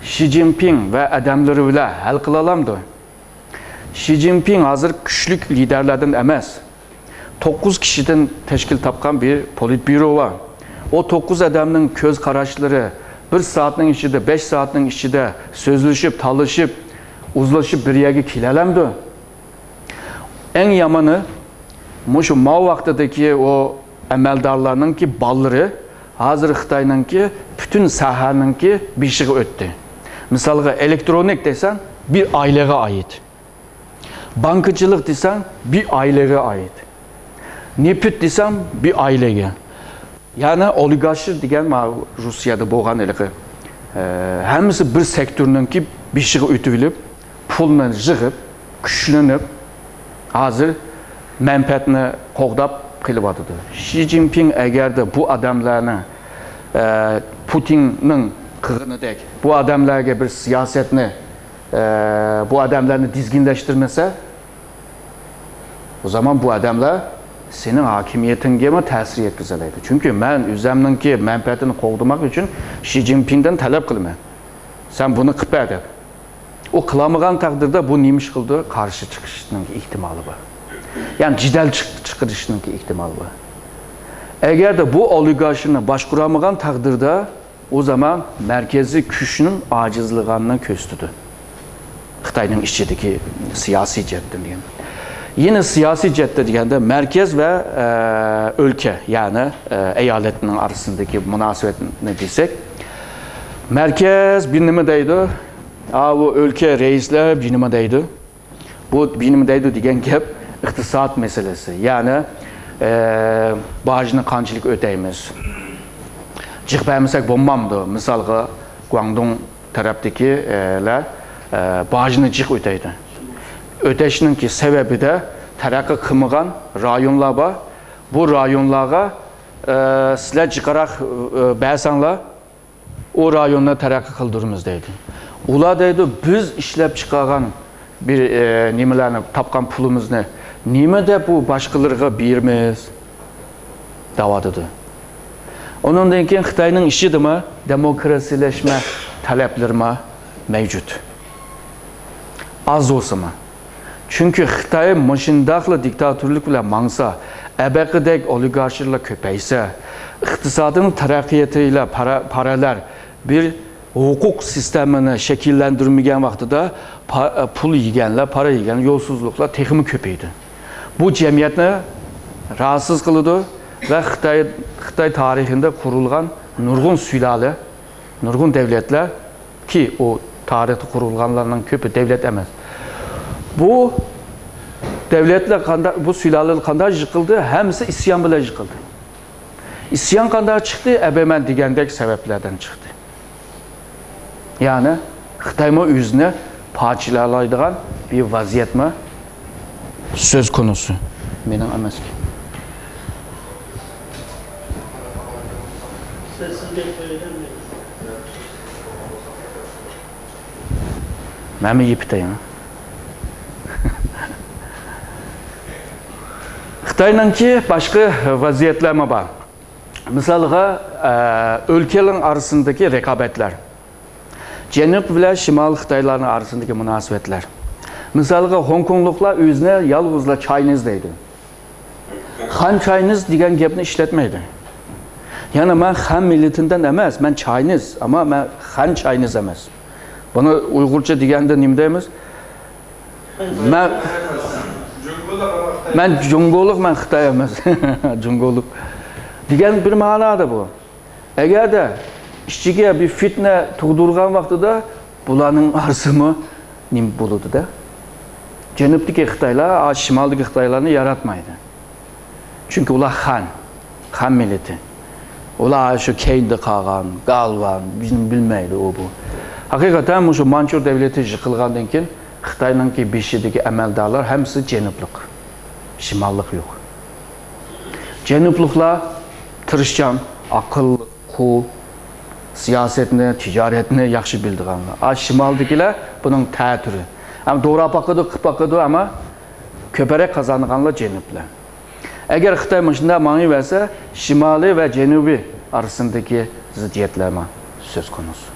شى جىنپىڭ ۋە ئادەملىرى بىلەن ھەل قىلالامدۇ؟ شى جىنپىڭ ھازىر كۈچلۈك لىدەرلەردىن ئەمەس، توققۇز كىشىدىن تەشكىل تاپقان بىر پولىتبيۇرو بار. ئۇ توققۇز ئادەمنىڭ كۆز قاراشلىرى بىر سائەتنىڭ ئىچىدە، بەش سائەتنىڭ ئىچىدە سۆزلىشىپ، تالىشىپ، ئۇزلىشىپ بىر يەرگە كېلەلەمدۇ؟ ئەڭ يامىنى، مۇشۇ ماۋ ۋاقتىدىكى ئۇ ئەمەلدارلارنىڭكى بالىلىرى ھازىر خىتاينىڭكى پۈتۈن ساھەنىڭكى بېشىغا ئۆتتى. مىسالغا، ئېلېكترونىك دېسەڭ، بىر ئائىلىگە ئائىت. بانكىچىلىق دېسەڭ، بىر ئائىلىگە ئائىت. نېفىت دېسەڭ، بىر ئائىلىگە. يەنى ئولىگارشى دېگەن ماۋۇ روسىيەدە بولغان ھېلىقى، ئە، ھەممىسى بىر سېكتورنىڭكى بېشىغا ئۆتۈۋېلىپ، پۇلنى يىغىپ، كۈچلىنىپ، ھازىر مەنپەئەتنى قوغداپ قېلىۋاتىدۇ. شى جىنپىڭ ئەگەردە بۇ ئادەملەرنى، ئە، پۇتىننىڭ قىلغىنىدەك بۇ ئادەملەرگە بىر سىياسەتنى، ئە، بۇ ئادەملەرنى دىزگىنلەشتۈرمىسە، ئۇ زامان بۇ ئادەملەر سېنىڭ ھاكىمىيىتىڭگىمۇ تەسىر يەتكۈزەلەيدۇ. چۈنكى مەن ئۆزەمنىڭكى مەنپەئەتىنى قوغدىماق ئۈچۈن شى جىنپىڭدىن تەلەپ قىلىمەن، سەن بۇنى قىلىپ بەر دەپ. ئۇ قىلالمىغان تەقدىردە بۇ نېمە ئىش قىلىدۇ؟ قارشى چىقىشنىڭ ئېھتىمالى بار. يەنى جېدەل چىق-، چىقىرىشنىڭ ئېھتىمالى بار. ئەگەردە بۇ ئولىگارشىنى باشقۇرالمىغان تەقدىردە، ئۇ زامان مەركىزىي كۈچنىڭ ئاجىزلىغاننى كۆرسىتىدۇ. خىتاينىڭ ئىچىدىكى سىياسىي جەھەتتىن دېگەن. يەنە سىياسىي جەھەتتە دېگەندە، مەركەز ۋە، ئە، ئۆلكە، يەنى، ئە، ئايالەتنىڭ ئارىسىدىكى مۇناسىۋەتنى دېسەك، مەركەز بىر نېمە دەيدۇ، ئاۋۇ ئۆلكە رەئىسلەر بىر نېمە دەيدۇ. بۇ بىر نېمە دەيدۇ دېگەن گەپ ئىقتىساد مەسىلىسى. يەنى، ئە، باجنى قانچىلىك ئۆتەيمىز؟ جىق بەرمىسەك بولمامدۇ؟ مىسالغا، گۇاڭدۇڭ تەرەپتىكىلەر، ئە، باجنى جىق ئۆتەيدۇ. ئۆتەشنىڭكى سەۋەبىدە تەرەققىي قىلمىغان رايونلار بار. بۇ رايونلارغا، ئە، سىلەر جىقراق، ئە، بەرسەڭلار، ئۇ رايوننى تەرەققىي قىلدۇرىمىز دەيدۇ. ئۇلار دەيدۇ، بىز ئىشلەپ چىقارغان بىر، ئە، نېمىلەرنى، تاپقان پۇلىمىزنى نېمە دەپ ئۇ باشقىلارغا بېرىمىز؟ دەۋاتىدۇ. ئۇنىڭدىن كېيىن خىتاينىڭ ئىچىدىمۇ دېموكراتىيەلەشمە تەلەپلىرىمۇ مەۋجۇت. ئاز بولسىمۇ. چۈنكى خىتاي مۇشۇنداقلا دىكتاتورلۇق بىلەن ماڭسا، ئەبەقىدەك ئولىگارشلار كۆپەيسە، ئىقتىسادنىڭ تەرەققىياتى بىلەن پارا-، پاراللېل بىر ھوقۇق سىستېمىنى شەكىللەندۈرمىگەن ۋاقتىدا پا-، پۇل يېگەنلەر، پارا يېگەن، يولسۇزلۇقلار تېخىمۇ كۆپىيىدۇ. بۇ جەمئىيەتنى راھەتسىز قىلىدۇ ۋە خىتاي، خىتاي تارىخىدا قۇرۇلغان نۇرغۇن سۇلالە، نۇرغۇن دەۋلەتلەر كى، ئۇ تارىختا قۇرۇلغانلارنىڭ كۆپى دەۋلەت ئەمەس. بۇ دەۋلەتلەر قاندا-، بۇ سۇلالىلەر قانداق يىقىلدى؟ ھەممىسى ئىسيان بىلەن يىقىلدى. ئىسيان قانداق چىقتى؟ ئەبە مەن دېگەندەك سەۋەبلەردىن چىقتى. يەنى خىتايمۇ ئۆزىنى پارچىلالايدىغان بىر ۋەزىيەتمۇ سۆز كونۇسى. مېنىڭ ئەمەسكەن. مەنمۇ يېپىتەي. خىتاينىڭكى باشقا ۋەزىيەتلەرمۇ بار. مىسالغا، ئە، ئۆلكىلەرنىڭ ئارىسىندىكى رىقابەتلەر. جەنۇب بىلەن شىمال خىتايلارنىڭ ئارىسىندىكى مۇناسىۋەتلەر. مىسالغا، خوڭكوڭلۇقلار ئۆزىنى يالغۇزلا چاينىز دەيدۇ. خان چاينىز دېگەن گەپنى ئىشلەتمەيدۇ. يەنى مەن خان مىللىتىدىن ئەمەس، مەن چاينىز، ئەمما مەن خان چاينىز ئەمەس. بۇنى ئۇيغۇرچە دېگەندە نېمە دەيمىز؟ مەن، مەن جۇڭگولۇق، مەن خىتاي ئەمەس. جۇڭگولۇق دېگەن بىر مەنادە بۇ. ئەگەردە ئىچىگە بىر فىتنە تۇغدۇرغان ۋاقتىدا بۇلارنىڭ ئارىسىمۇ نېمە بولىدۇ-دە. جەنۇبتىكى خىتايلار، ئا، شىمالدىكى خىتايلارنى ياراتمايدۇ. چۈنكى ئۇلار خەن، خەن مىللىتى. ئۇلار شۇ كەينىدە قالغان، گالۋان، بىزنى بىلمەيدۇ ئۇ بۇ. ھەقىقەتەن مۇشۇ مانچۇ دەۋلىتى يىقىلغاندىن كېيىن خىتاينىڭكى بېشىدىكى ئەمەلدارلار ھەممىسى جەنۇبلۇق. شىماللىق يوق. جەنۇبلۇقلار تىرىشچان، ئاقىللىق، قۇل، سىياسەتنى، تىجارەتنى ياخشى بىلىدىغانلار. ئا، شىمالدىكىلەر بۇنىڭ تەتۈرى. ئەمما دورا باقىدۇ، قىپ باقىدۇ، ئەمما كۆپرەك قازانىدىغانلار جەنۇبلار. ئەگەر خىتاي مۇشۇنداق ماڭىۋەرسە، شىمالىي ۋە جەنۇبىي ئارىسىندىكى زىددىيەتلەرمۇ سۆز قونۇسى.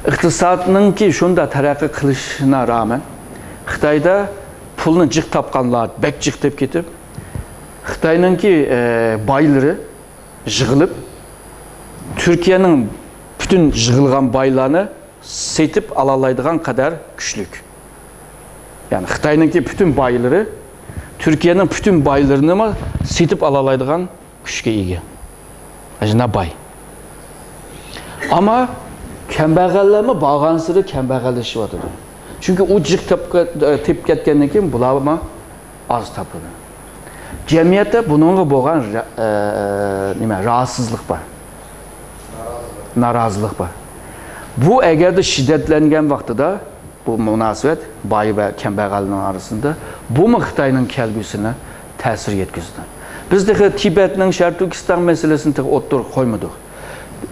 ئىقتىسادنىڭكى شۇنداق تەرەققىي قىلىشىنا رامەن، خىتايدا پۇلنى جىق تاپقانلار بەك جىق تېپىپ كېتىپ، خىتاينىڭكى، ئە، بايلىرى يىغىلىپ، تۈركىيەنىڭ پۈتۈن يىغىلغان بايلارنى سېتىپ ئالالايدىغان قەدەر كۈچلۈك. يەنى خىتاينىڭكى پۈتۈن بايلىرى تۈركىيەنىڭ پۈتۈن بايلىرىنىمۇ سېتىپ ئالالايدىغان كۈچكە ئىگە. ئەجنا باي. ئەمما كەمبەغەللەرمۇ بارغانسېرى كەمبەغەللىشىۋاتىدۇ. چۈنكى ئۇ جىق تېپىپ كەتكەندىن كېيىن بۇلارمۇ ئاز تاپىدۇ. جەمئىيەتتە بۇنىڭغا بولغان را-، ئە، نېمە، راھەتسىزلىق بار. نارازىلىق بار. بۇ ئەگەردە شىددەتلەنگەن ۋاقتىدا، بۇ مۇناسىۋەت باي ۋە كەمبەغەلنىڭ ئارىسىدا، بۇمۇ خىتاينىڭ كەلگۈسىنى تەسىر يەتكۈزىدۇ. بىز تېخى تىبەتنىڭ، شەرقىي تۈركىستان مەسىلىسىنى تېخى ئوتتۇرىغا قويمىدۇق.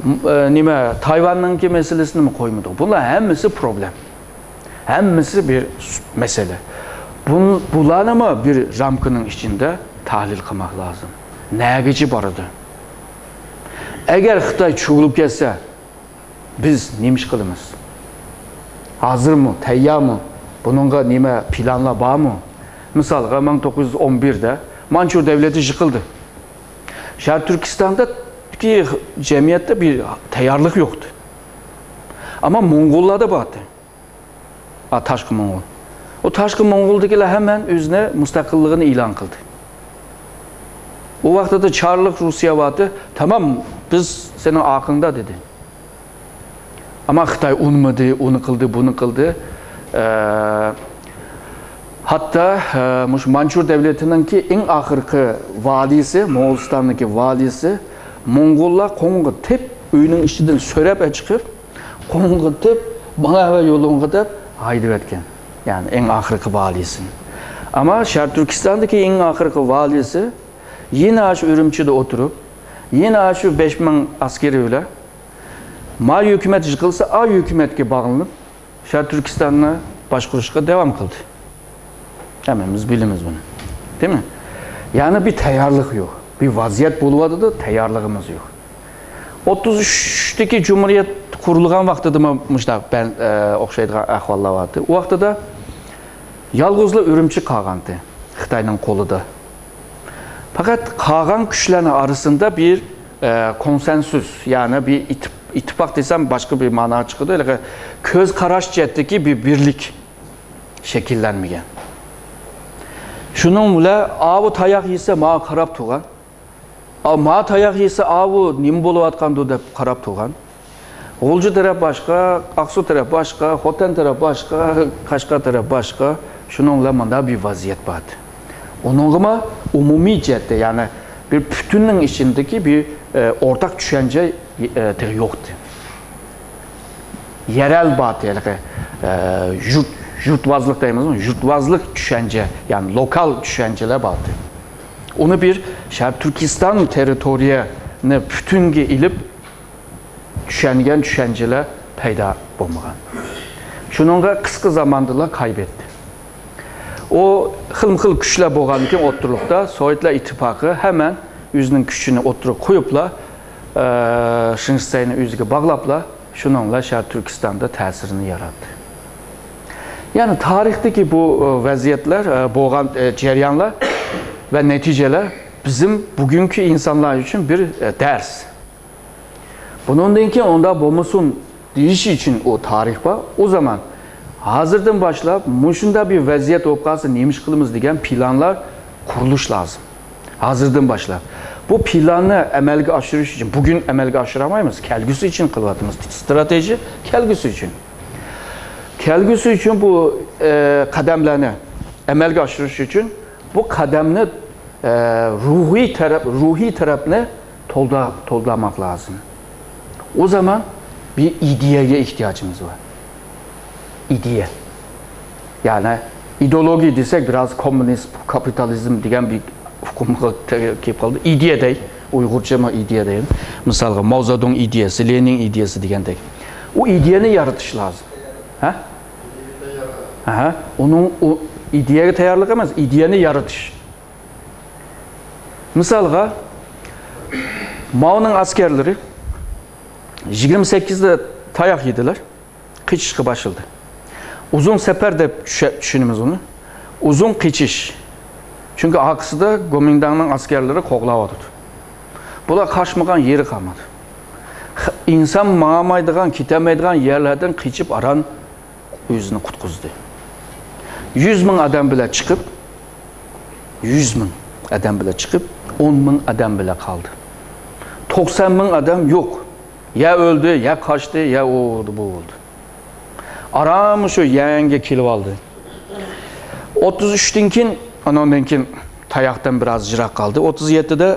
ئە، نېمە، تايۋاننىڭكى مەسىلىسىنىمۇ قويمىدۇق. بۇلار ھەممىسى پروبلېم. ھەممىسى بىر مەسىلە. بۇ-، بۇلارنىمۇ بىر رامكىنىڭ ئىچىدە تەھلىل قىلماق لازىم. نەگىچە بارىدۇ؟ ئەگەر خىتاي چۇۋۇلۇپ كەتسە، بىز نېمە ئىش قىلىمىز؟ ھازىرمۇ، تەييارمۇ؟ بۇنىڭغا نېمە پىلانلار بارمۇ؟ مىسالغا، مىڭ توققۇز يۈز ئون بىردە مانچۇ دەۋلىتى يىقىلدى. شەرقىي تۈركىستاندىكى جەمئىيەتتە بىر تەييارلىق يوقتى. ئەمما موڭغۇللاردا بارتى. ئا، تاشقى موڭغۇل. ئۇ تاشقى موڭغۇلدىكىلەر ھەممە ئۆزىنى مۇستەقىللىقىنى ئېلان قىلدى. ئۇ ۋاقتىدا چارلىق روسىيە بارتى، تامام، بىز سېنىڭ ئارقىڭدا دېدى. ئەمما خىتاي ئۇنىمىدى، ئۇنى قىلدى، بۇنى قىلدى. ئە، ھەتتا، ئە، مۇشۇ مانچۇ دەۋلىتىنىڭكى ئەڭ ئاخىرقى ۋالىيسى، موڭغۇلىستاندىكى ۋالىيسى موڭغۇللار قوڭغا تېپ، ئۆينىڭ ئىچىدىن سۆرەپ چىقىپ، قوڭغا تېپ، ماڭا ۋە يولۇڭغا دەپ ھايدىۋەتكەن. يەنى ئەڭ ئاخىرقى ۋالىيسىنى. ئەمما شەرقىي تۈركىستاندىكى ئەڭ ئاخىرقى ۋالىيسى يەنە شۇ ئۈرۈمچىدە ئوتۇرۇپ، يەنە شۇ بەش مىڭ ئەسكىرى بىلەن ما ھۆكۈمەت يىقىلسا، ئا ھۆكۈمەتكە باغلىنىپ، شەرقىي تۈركىستاننى باشقۇرۇشقا داۋام قىلدى. ھەممىمىز بىلىمىز بۇنى. دېمەي؟ يەنى بىر تەييارلىق يوق. بىر ۋەزىيەت بولۇۋاتىدۇ، تەييارلىقىمىز يوق. ئوتتۇز ئۈچتىكى جۇمھۇرىيەت قۇرۇلغان ۋاقتىدىمۇ مۇشۇنداق بەن-، ئە، ئوخشايدىغان ئەھۋاللار بارتى. ئۇ ۋاقتىدا يالغۇزلا ئۈرۈمچى قالغانتى خىتاينىڭ قولىدا. پەقەت قالغان كۈچلەرنىڭ ئارىسىدا بىر، ئە، كونسېنسۇس، يەنى بىر ئىتتىپ-، ئىتتىپاق دېسەم باشقا بىر مەنا چىقىدۇ. ھېلىقى كۆز قاراش جەھەتتىكى بىر بىرلىك شەكىللەنمىگەن. شۇنىڭ بىلەن ئاۋۇ تاياق يېسە ماڭا قاراپ تۇرغان. ئا، ما تاياق يېسە، ئاۋۇ نېمە بولۇۋاتقاندۇ دەپ قاراپ تۇرغان. غۇلجا تەرەپ باشقا، ئاقسۇ تەرەپ باشقا، خوتەن تەرەپ باشقا، قەشقەر تەرەپ باشقا. شۇنىڭ بىلەن مۇنداق بىر ۋەزىيەت بار. ئۇنىڭغىمۇ ئومۇمىي جەھەتتە، يەنى بىر پۈتۈننىڭ ئىچىدىكى بىر، ئە، ئورتاق چۈشەنچە، ئە، تېخى يوقتى. يەرەل بارتى، ھېلىقى، ئە، يۇرت، يۇرتۋازلىق دەيمىزمۇ؟ يۇرتۋازلىق چۈشەنچە، يەنى لوكال چۈشەنچىلەر بارتى. ئۇنى بىر شەرقىي تۈركىستان تېررىتورىيەنى پۈتۈنگە ئېلىپ چۈشەنگەن چۈشەنچىلەر پەيدا بولمىغان. شۇنىڭغا قىسقا زاماندىلا قايبەتتى. ئۇ خىلمۇ خىل كۈچلەر بولغاندىكىن ئوتتۇرىلىقتا سوۋېتلار ئىتتىپاقى ھەمەن ئۆزىنىڭ كۈچىنى ئوتتۇرىغا قويۇپلا، ئە، شېڭ شىسەينى ئۆزىگە باغلاپلا، شۇنىڭ بىلەن شەرقىي تۈركىستاندا تەسىرىنى ياراتتى. يەنى تارىختىكى بۇ، ئە، ۋەزىيەتلەر، ئە، بولغان، ئە، جەريانلار ۋە نەتىجىلەر بىزنىڭ بۈگۈنكى ئىنسانلار ئۈچۈن بىر، ئە، دەرس. بۇنىڭدىن كېيىن ئۇنداق بولمىسۇن دېيىش ئۈچۈن ئۇ تارىخ بار. ئۇ زامان ھازىردىن باشلاپ مۇشۇنداق بىر ۋەزىيەت بولۇپ قالسا نېمە ئىش قىلىمىز دېگەن پىلانلار قۇرۇلۇش لازىم. ھازىردىن باشلاپ. بۇ بۇ پىلاننى ئەمەلگە ئاشۇرۇش ئۈچۈن، بۈگۈن ئەمەلگە ئاشۇرالمايمىز، كەلگۈسى ئۈچۈن قىلىۋاتىمىز. ستراتېگىيە كەلگۈسى ئۈچۈن. كەلگۈسى ئۈچۈن بۇ، ئە، قەدەملەرنى ئەمەلگە ئاشۇرۇش ئۈچۈن بۇ قەدەمنى، ئە، روھىي تەرەپ، روھىي تەرەپنى تولدا-، تولدۇرماق لازىم. ئۇ زامان بىر ئىدىيەگە ئېھتىياجىمىز بار. ئىدىيە. يەنى ئىدېئولوگىيە دېسەك، بىراز كوممۇنىست، كاپىتالىزم دېگەن بىر ئۇقۇمغا كېلىپ قالدى. ئىدىيە دەي، ئۇيغۇرچە ما ئىدىيە دەي. مىسالغا، ماۋزېدۇڭ ئىدىيەسى، لېنىن ئىدىيەسى دېگەندەك. ئۇ ئىدىيەنى يارىتىش لازىم. ھە؟ ھە؟ ئۇنىڭ، ئۇ ئىدىيەگە تەييارلىق ئەمەس، ئىدىيەنى يارىتىش. مىسالغا، ماۋنىڭ ئەسكەرلىرى يىگىرمە سەككىزدە تاياق يېدىلەر. قېچىشقا باشلىدى. ئۇزۇن سەپەر دەپ چۈشە-، چۈشىنىمىز ئۇنى. ئۇزۇن قېچىش. چۈنكى ئارقىسىدا گومىنداڭنىڭ ئەسكەرلىرى قوغلاۋاتىدۇ. بۇلار قاچمىغان يېرى قالمىدى. خ-، ئىنسان ماڭالمايدىغان، كېتەلمەيدىغان يەرلەردىن قېچىپ ئاران ئۆزىنى قۇتقۇزدى. يۈز مىڭ ئادەم بىلەن چىقىپ، يۈز مىڭ ئادەم بىلەن چىقىپ، ئون مىڭ ئادەم بىلەن قالدى. توقسان مىڭ ئادەم يوق. يا ئۆلدى، يا قاچتى، يا ئۇ بولدى، بۇ بولدى. ئاران شۇ يەنگە كېلىۋالدى. ئوتتۇز ئۈچتىن كېيىن، ئاناندىن كېيىن تاياقتىن بىراز يىراق قالدى. ئوتتۇز يەتتىدە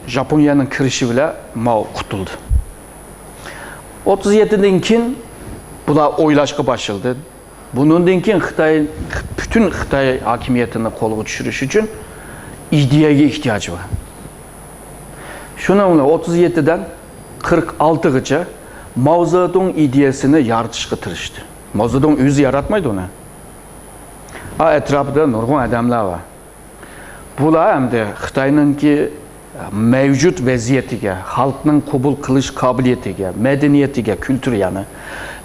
ژاپونىيەنىڭ كىرىشى بىلەن ماۋ قۇتۇلدى. ئوتتۇز يەتتىدىن كېيىن بۇلار ئويلاشقا باشلىدى. بۇنىڭدىن كېيىن خىتاي، پۈتۈن خىتاي ھاكىمىيىتىنى قولغا چۈشۈرۈش ئۈچۈن ئىدىيەگە ئېھتىياجى بار. شۇنىڭ بىلەن ئوتتۇز يەتتىدىن قىرىق ئالتىغىچە ماۋزېدۇڭ ئىدىيەسىنى يارىتىشقا تىرىشتى. ماۋزېدۇڭ ئۆزى ياراتمايدۇ ئۇنى. ئا، ئەتراپىدا نۇرغۇن ئادەملەر بار. بۇلار ئەمدى خىتاينىڭكى مەۋجۇت ۋەزىيىتىگە، خەلقنىڭ قوبۇل قىلىش قابىلىيىتىگە، مەدەنىيىتىگە، كۈلتۈر، يەنى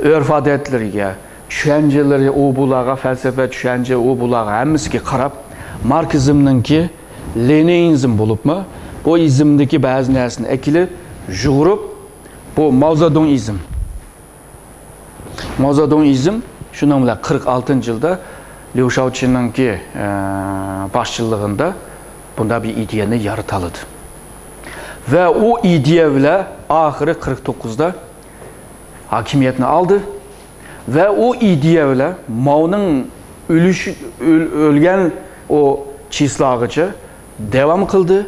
ئۆرپ-ئادەتلىرىگە، چۈشەنچىلىرى، ئۇ بۇلارغا، فەلسەپە، چۈشەنچە، ئۇ بۇلارغا ھەممىسىگە قاراپ، ماركسىزمنىڭكى لېنىنىزم بولۇپمۇ، بۇ ئىزمدىكى بەزى نەرسىنى ئەكېلىپ، يۇغۇرۇپ، بۇ ماۋزېدۇڭ ئىزم. ماۋزېدۇڭ ئىزم شۇنىڭ بىلەن قىرىق ئالتىنچى يىلدا ليۇ شاۋچىنىڭكى، ئە، باشچىلىقىدا بۇنداق بىر ئىدىيەنى يارىتالىدى. ۋە ئۇ ئىدىيە بىلەن ئاخىرى قىرىق توققۇزدا ھاكىمىيەتنى ئالدى. ۋە ئۇ ئىدىيە بىلەن ماۋنىڭ ئۆلۈش، ئۆل-، ئۆلگەن ئۇ چىسلاغىچە داۋام قىلدى.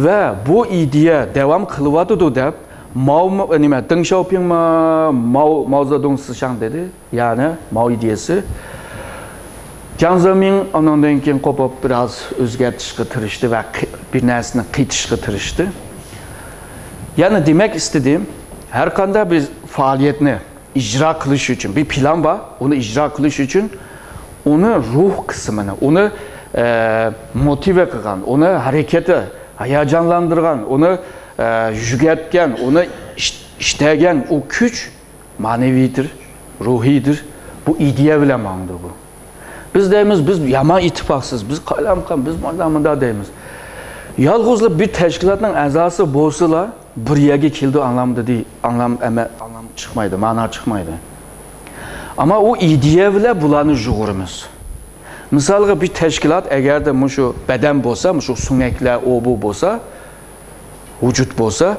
ۋە بۇ ئىدىيە داۋام قىلىۋاتىدۇ دەپ، ماۋ، نېمە، دېڭ شياۋپىڭما، ماۋ، ماۋزېدۇڭ سىشاڭ دېدى. يەنى ماۋ ئىدىيەسى. جياڭ زېمىڭ ئانىڭدىن كېيىن قوپۇپ، بىراز ئۆزگەرتىشقا تىرىشتى ۋە قى-، بىر نەرسىنى قېتىشقا تىرىشتى. يەنى دېمەك ئىستىدىم، ھەر قانداق بىر پائالىيەتنى ئىجرا قىلىش ئۈچۈن، بىر پىلان بار، ئۇنى ئىجرا قىلىش ئۈچۈن ئۇنى روھ قىسمىنى، ئۇنى، ئە، موتىۋە قىلغان، ئۇنى ھەرىكەتتە ھاياجانلاندۇرغان، ئۇنى، ئە، يۈگەتكەن، ئۇنى ئىش-، ئىشتەگەن ئۇ كۈچ مەنىۋىدۇر، روھىيدۇر. بۇ ئىدىيە بىلەن ماڭىدۇ بۇ. بىز دەيمىز، بىز يامان ئىتتىپاقسىز، بىز قالايمىقان، بىز مانداق مۇنداق دەيمىز. يالغۇزلا بىر تەشكىلاتنىڭ ئەزاسى بولسىلا، بىر يەرگە كېلىدۇ، ئاڭلامدۇ دېي-، ئاڭلام ئەمە-، ئاڭلام چىقمايدۇ، مانا چىقمايدۇ. ئەمما ئۇ ئىدىيە بىلەن بۇلارنى يۇغۇرىمىز. مىسالغا، بىر تەشكىلات ئەگەردە مۇشۇ بەدەن بولسا، مۇشۇ سۆڭەكلەر، ئۇ بۇ بولسا، ۋۇجۇد بولسا،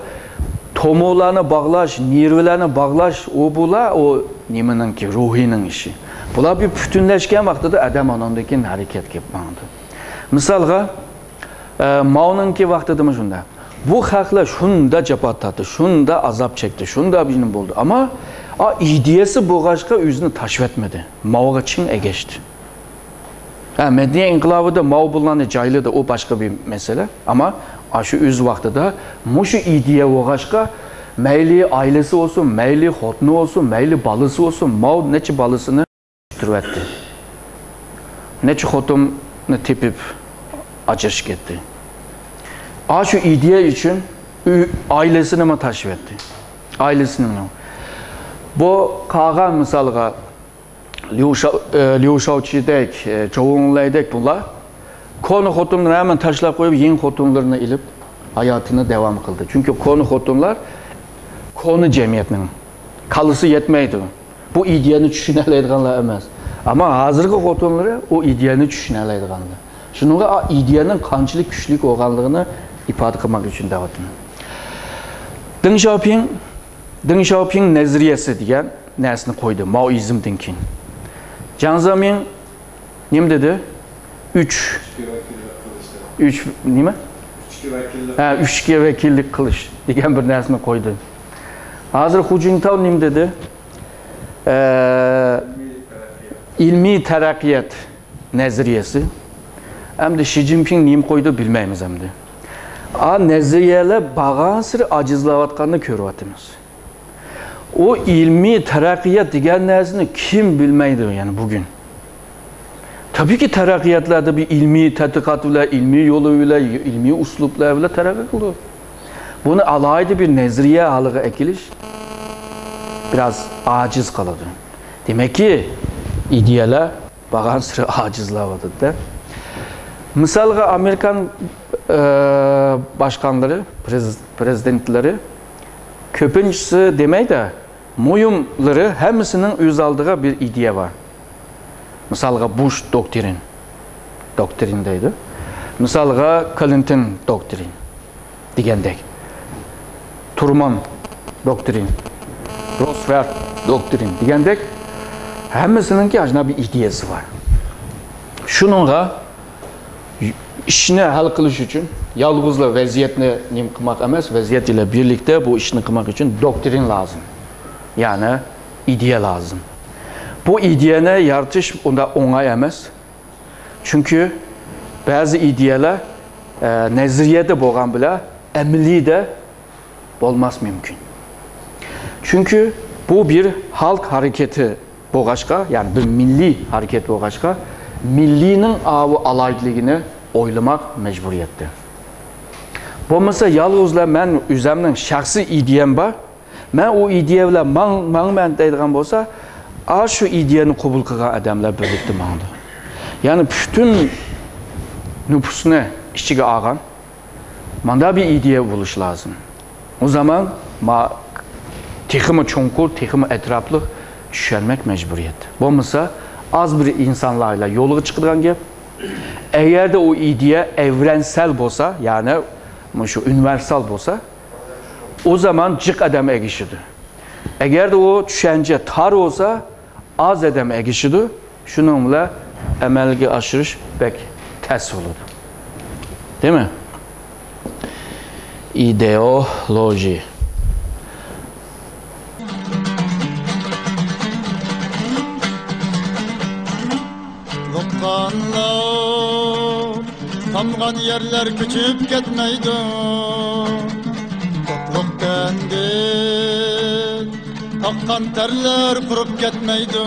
تومۇرلارنى باغلاش، نېرۋىلارنى باغلاش، ئۇ بۇلار، ئۇ نېمىنىڭكى، روھىنىڭ ئىشى. بۇلار بىر پۈتۈنلەشكەن ۋاقتىدا ئادەم ئاناندىن كېيىن ھەرىكەتكە ماڭىدۇ. مىسالغا، ئە، ماۋنىڭكى ۋاقتىدىمۇ شۇنداق. بۇ خەقلەر شۇنداق جاپا تارتتى، شۇنداق ئازاب چەكتى، شۇنداق بىر نېمە بولدى. ئەمما، ئا، ئىدىيەسى بولغاچقا ئۆزىنى تاشلىۋەتمىدى. ماۋغا چىڭ ئەگەشتى. ھە، مەدەنىيەت ئىنقىلابىدا ماۋ بۇلارنى جايلىدى، ئۇ باشقا بىر مەسىلە. ئەمما ئاشۇ ئۆز ۋاقتىدا مۇشۇ ئىدىيە بولغاچقا، مەيلى ئائىلىسى بولسۇن، مەيلى خوتۇنى بولسۇن، مەيلى بالىسى بولسۇن، ماۋ نەچچە بالىسىنى ئۆستۈرۈۋەتتى. نەچچە خوتۇننى تېپىپ ئاجرىشىپ كەتتى. ئاشۇ ئىدىيە ئۈچۈن ئۆي، ئائىلىسىنىمۇ تاشلىۋەتتى. ئائىلىسىنىمۇ. بۇ قالغان مىسالغا ليۇ شاۋ-، ئە، ليۇ شاۋچىدەك، ئە، جوۋ ئېنلايدەك بۇلار كونا خوتۇنلىرىنى ھەممىنى تاشلاپ قويۇپ، يېڭى خوتۇنلىرىنى ئېلىپ، ھاياتىنى داۋام قىلدى. چۈنكى كونا خوتۇنلار كونا جەمئىيەتنىڭ كاللىسى يەتمەيدۇ. بۇ ئىدىيەنى چۈشىنەلەيدىغانلار ئەمەس. ئەمما ھازىرقى خوتۇنلىرى ئۇ ئىدىيەنى چۈشىنەلەيدىغانلار. شۇنىڭغا ئا-، ئىدىيەنىڭ قانچىلىك كۈچلۈك بولغانلىقىنى ئىپادە قىلماق ئۈچۈن دەۋاتىمەن. دېڭ شياۋپىڭ، دېڭ شياۋپىڭ نەزەرىيەسى دېگەن نەرسىنى قويدى مائوئىزمدىن كېيىن. جياڭ زېمىڭ نېمە دېدى؟ ئۈچ، ئۈچ نېمە؟ ھە، ئۈچكە ۋەكىللىك قىلىش دېگەن بىر نەرسىنى قويدى. ھازىر خۇ جىنتاۋ نېمە دېدى؟ ئە، ئىلمىي تەرەققىيات نەزەرىيەسى. ئەمدى شى جىنپىڭ نېمە قويدى، بىلمەيمىز ئەمدى. ئا، نەزەرىيەلەر بارغانسېرى ئاجىزلاۋاتقاننى كۆرۈۋاتىمىز. ئۇ ئىلمىي تەرەققىيات دېگەن نەرسىنى كىم بىلمەيدۇ، يەنى بۈگۈن؟ تەبىئىيكى، تەرەققىياتلاردا بىر ئىلمىي تەتقىقات بىلەن، ئىلمىي يولى بىلەن، ئىلمىي ئۇسلۇبلار بىلەن تەرەققىي قىلىدۇ. بۇنى ئالاھىدە بىر نەزەرىيە ھالىغا ئەكېلىش بىراز ئاجىز قالىدۇ. دېمەككى، ئىدىيەلەر بارغانسېرى ئاجىزلاۋاتىدۇ-دە. مىسالغا، ئامېرىكان، ئە، باشقانلىرى، پرېز-، پرېزىدېنتلىرى كۆپىنچىسى دېمەي-دە، مۇھىملىرى ھەممىسىنىڭ ئۆز ئالدىغا بىر ئىدىيە بار. مىسالغا، بۇش دوكترىن، دوكترىن دەيدۇ. مىسالغا، كلىنتون دوكترىن دېگەندەك، تۇرمان دوكترىن، روزۋېلت دوكترىن دېگەندەك، ھەممىسىنىڭكى ئاشۇنداق بىر ئىدىيەسى بار. شۇنىڭغا ئىشنى ھەل قىلىش ئۈچۈن يالغۇزلا ۋەزىيەتنى نېمە قىلماق ئەمەس، ۋەزىيەت بىلەن بىرلىكتە بۇ ئىشنى قىلماق ئۈچۈن دوكترىن لازىم. يەنى ئىدىيە لازىم. بۇ ئىدىيەنى يارىتىش ئۇنداق ئوڭاي ئەمەس. چۈنكى بەزى ئىدىيەلەر، ئە، نەزەرىيەدە بولغان بىلەن ئەمەلىيدە بولماس مۇمكىن. چۈنكى بۇ بىر خەلق ھەرىكىتى بولغاچقا، يەنى بىر مىللىي ھەرىكەت بولغاچقا، مىللىينىڭ ئاۋۇ ئالاھىدىلىكىنى ئويلىماق مەجبۇرىيەتتە. بولمىسا يالغۇزلا مەن ئۆزەمنىڭ شەخسىي ئىدىيەم بار، مەن ئۇ ئىدىيە بىلەن ماڭ-، ماڭىمەن دەيدىغان بولسا، ئاشۇ ئىدىيەنى قوبۇل قىلغان ئادەملەر بىرلىكتە ماڭىدۇ. يەنى پۈتۈن نوپۇسنى ئىچىگە ئالغان مانداق بىر ئىدىيە بولۇشى لازىم. ئۇ زامان ما-، تېخىمۇ چوڭقۇر، تېخىمۇ ئەتراپلىق چۈشەنمەك مەجبۇرىيەت. بولمىسا، ئاز بىر ئىنسانلار بىلەن يولغا چىقىدىغان گەپ. ئەگەردە ئۇ ئىدىيە ئەۋرەنسەل بولسا، يەنى مۇشۇ ئۇنىۋېرسال بولسا، ئۇ زامان جىق ئادەم ئەگىشىدۇ. ئەگەردە ئۇ چۈشەنچە تار بولسا، ئاز ئادەم ئەگىشىدۇ. شۇنىڭ بىلەن ئەمەلگە ئاشۇرۇش بەك تەس بولىدۇ. دېمە. ئىدېئولوگىيە. تۇغقانلار، تامغان يەرلەر كۆچۈپ كەتمەيدۇ. توقلۇق تەندىن ئاققان تەرلەر قۇرۇپ كەتمەيدۇ.